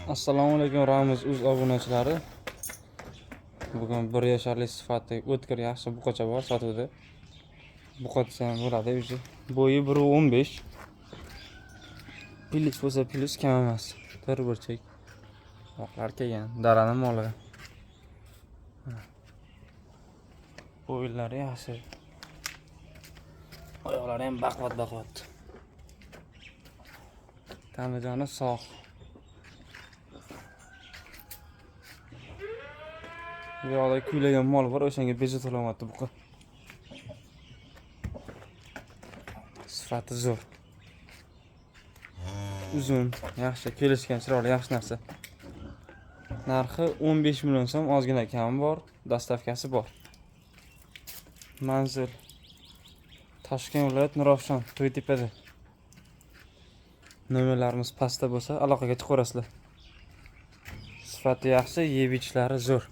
Assalomu alaykum, Ramiz uz obunachilari. Bugun bir yasharlik sifati o'tkir, yaxshi buqacha bor sotuvda. Buqa desa ham bo'ladi o'zi. Bo'yi 1.15. Plyus bo'lsa plyus kam emas. To'rt burchak. Oqlar kelgan. Darani moli. Bo'ylari yaxshi. Oyoqlari ham baquvvat baquvvat. Tanijoni sog'. Bu yoqda kuylagan mol bor, o'shanga bezovta qilyapti buqa. Sifati zo'r. Uzun, yaxshi, kelishgan, chiroyli, yaxshi narsa. Narxi 15 million so'm, ozgina kami bor, dostavkasi bor. Manzil Toshkent viloyat, Nurafshon, To'ytepada. Nomerlarimiz pastda bo'lsa, aloqaga chiqaverasizlar. Sifati yaxshi, yeb ichishlari zo'r.